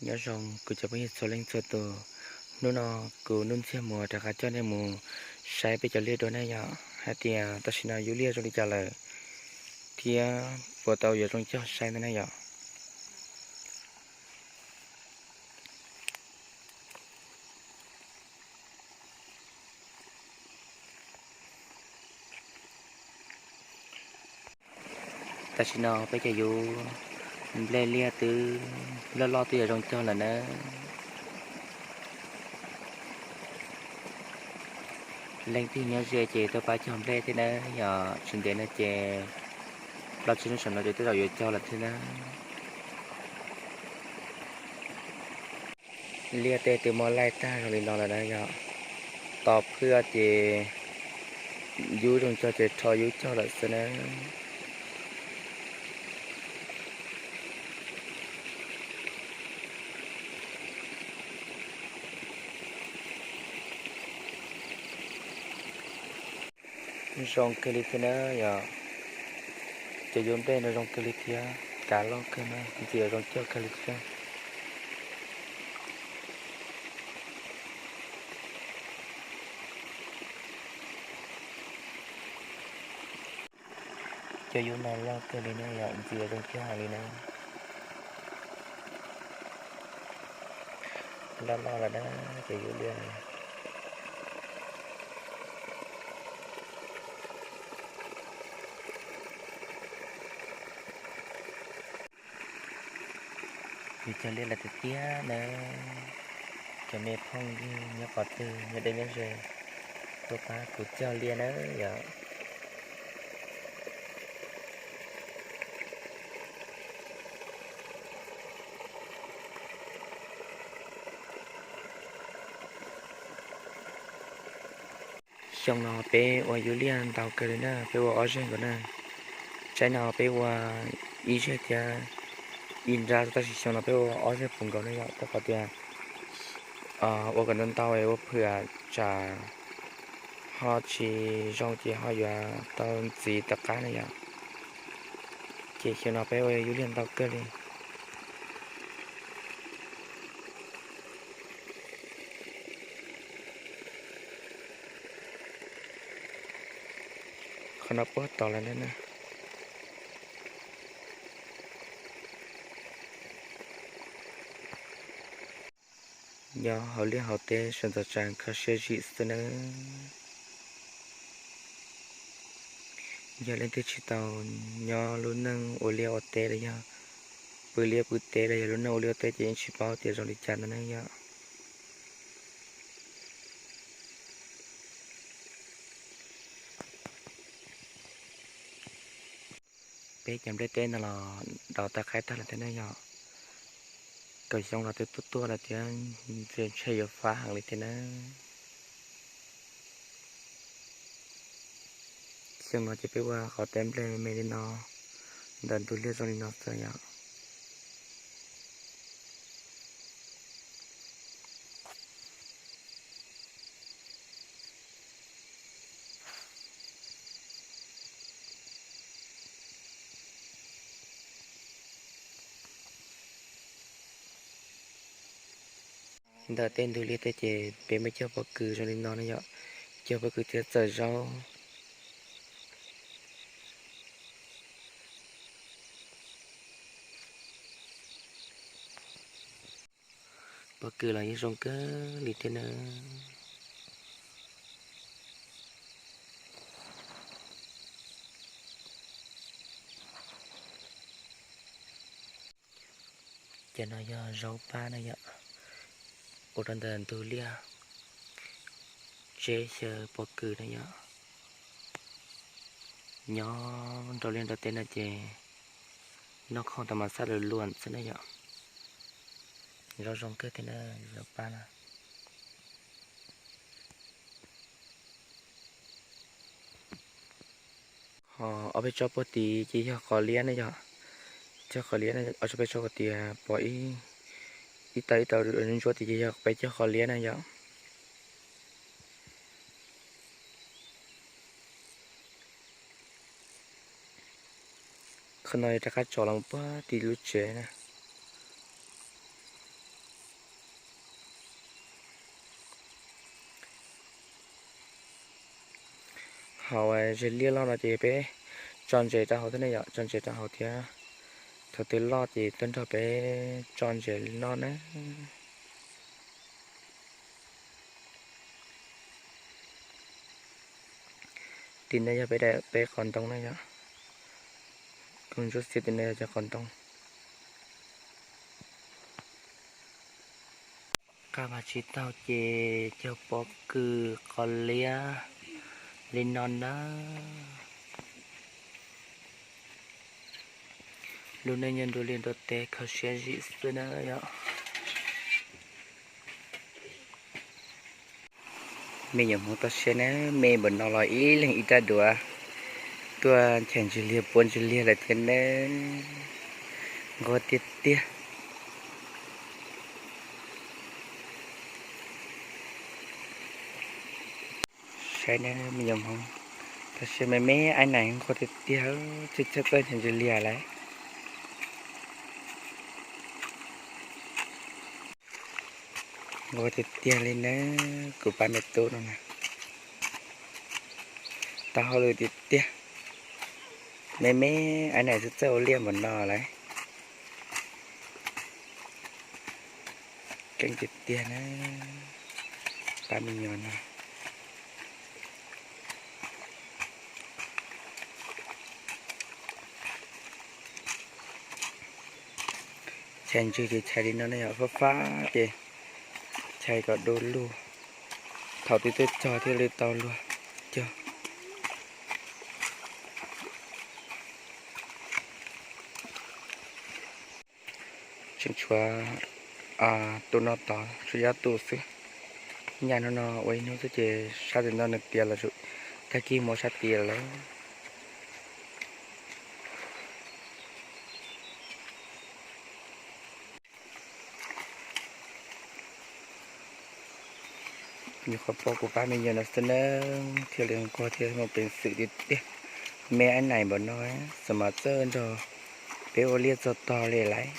Nyob zoo kuv cov phooj ywg txhua leej txhua tus, hnub no kuv Nuj Ntxiag Muas rov qab coj nej mus saib peb cov liaj dua ne yom, hais tias tam sim no yus liaj zoo li cas lawm thiab puas tau yuav zoo cog saib ntawd ne yom. Tam sim no peb cov yus nplej liaj twb loj loj twb yuav zoo cog lawm nawb. Leej twg nyob ze ces tuaj pab cog nplej thiab nawb, yog tsis ntev no ces plaub tsib hnub saum no ces tej zaum yuav cog lawm thiab nawb. Liaj tej twb muab laij tag zoo li no lawm na yom. Tos phwj ces yub zoo cog ces rho yub cog lawm xwb na. Zoo kawg li thiab na yom. Cov yub nplej no zoo kawg li thiab, kav loj kawg na, ntxias zoo cog kawg li thiab. Cov yub no loj kawg li ne yom, ntxias zoo cog heev li na. Loj loj lawm na, cov yub liaj. Yus cog liaj lawm tiag tiag na. Cov me phooj ywg nyob qhov twg nyob deb nyob ze, tuaj pab kuv cog liaj na yom. Xyoo no peb ua yub liaj ntau kawg li na, peb ua ob zeg nkaus na. Tsaib no peb ua ib zeg thiab ib nrab, tab sis xyoo no peb ua ob zeg puv nkaus na yom, rau qhov tias ua kom ntau ntau ua phwm tsam ho tsis zoo ces ho yuav tau ntxiv tom qab na yom. Ces xyoo no peb ua yub liaj ntau kawg li. Qhov no puag tod lawm na. Nyob hauv liaj hauv teb sawv ntxov tsa kho siab zim xwb nawb. Yog leej twg tsis tau nyob lub neej ua liaj ua teb los yog pw liaj pw teb los yog lub neej ua liaj ua teb ces yeej tsis paub tias zoo li cas ntag na yom. Peb cov nplej teb no los daus tau qaib tag lawm thiab na yom. Kaum xyoo los twb tuaj tuaj lawm thiab, ntshe yuav fab heev li thiab na. Xyoo no ces peb ua qhov teb nplej me li no, ntawm ntug liaj zoo li no xwb yom. Ntawm tej ntug liaj tej ces peb muaj cog pob kws zoo li no na yom, cog pob kws thiab txawm zaub. Pob kws los yeej zoo kawg li thiab nawb. Ces no yog zaub pab na yom, ua rau ntawm ntug liaj tseb xyaw pob kws na yom. Nyob nrau liaj nrau teb no ces noj khoom tau mas xab lus luam xwb na yom. Zaub zoo kawg thiab na, zaub pab na. Ho ob peb tsob puag tid ces yog qos liab na yom. Cog qos liab na, ob tsob peb tsob puag tid pom ib tau ib tau ntsuab tid ces yog peb cog qos liab na yom. Qhov no yog rov qab tsom los puag tim lub tsev na. Thaum zes liaj loj no ces peb tso ntses rau hauv thiab ne yom, tso ntses rau hauv thiab. Thaum twg loj ces tuaj nrog peb tso ntses li no na. Tim no yog peb daim peb qhov ntoo na yom. Koog ntsuab xiab tim no yog cov qhov ntoo. Qab mas tsis taug ces cog pob kws qhov liab li no na. Lub neej nyob nruab liaj nruab teb kho siab zim xwb na yom. Me nyuam Hmoob toj siab na, me npaum no los ib leeg ib rab duav, tuaj nchaws ntsis liag puab ntsis liag lawm thiab na. Nquag tiag tiag. Saib na me nyuam Hmoob, toj siab me me aib nais nquag tiag tiag, txawj txawj nchaws ntsis liag lawm. Nquag tiag tiag li na, kuv pab me tub no na. Tau hauj lwm tiag tiag. Me me aib nais txawj txawj ua liaj npaum no lawm. Keej tiag tiag na, pab me nyuam no. Chais ntswg ces chais li no ne yom, fab fab ces chais kom du lug, thaum twg tuaj cog thiaj li tau luag cog. Tseem tshuav tus no tod, tshuav ob tug xwb. Nyaj hnub no ua ib hnub xwb ces sab tim no nws tiav los, tag kis mus sab tid lawm. Nyuam qhuav pom kuv pab me nyuam no xwb nawb, thiaj li nquag thiaj muaj peev xwm tiag tiag. Me aib nais npaum no, xav mas txawj nrog peb ua liaj txog tog li lawm.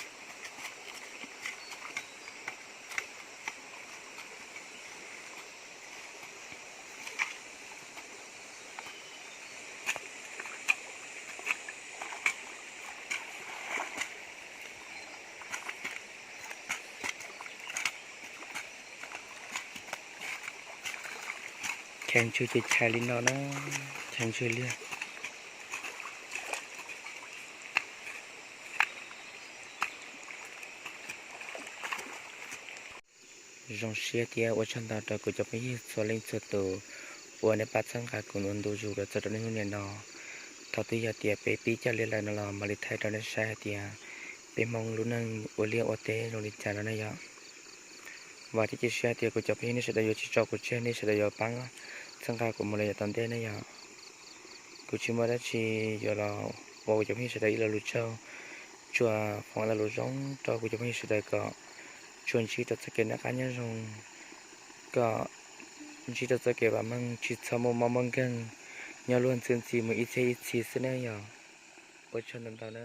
Chais ntswg ces chais li no na, chais ntswg liag. Zoo siab thiab ua tsaug ntau rau kuv cov phooj ywg txhua leej txhua tus uas nej pab txhawb nqa kuv ua ntu zus los txog rau niaj hnub niam no. Thaum twg yog tias peb pib coj liaj lawm no los mam li thaij rau nej saib hais tias peb Hmoob lub neej ua liaj ua teb zoo li cas no na yom. Vam thiab cia siab hais tias kuv cov phooj ywg nej sawv daws yuav tsis tso kuv tseg, nej sawv daws yuav pab txhawb nqa kuv mus li yav tom ntej na yom. Kuv tsis muaj dab tsi yuav los ua kuv cov phooj ywg sawv daws ib lo lus tsaug, tsuas foom ib lo lus zoo rau kuv cov phooj ywg sawv daws kom tsuas ntsib rau txoj kev noj qab nyob zoo, kom ntsib rau txoj kev vam meej, tsis txhob muaj mob muaj nkeeg, nyob luag ntxhi ntxhi mus ib txhiab ib txhis xwb na yom. Ua tsaug ntau ntau na.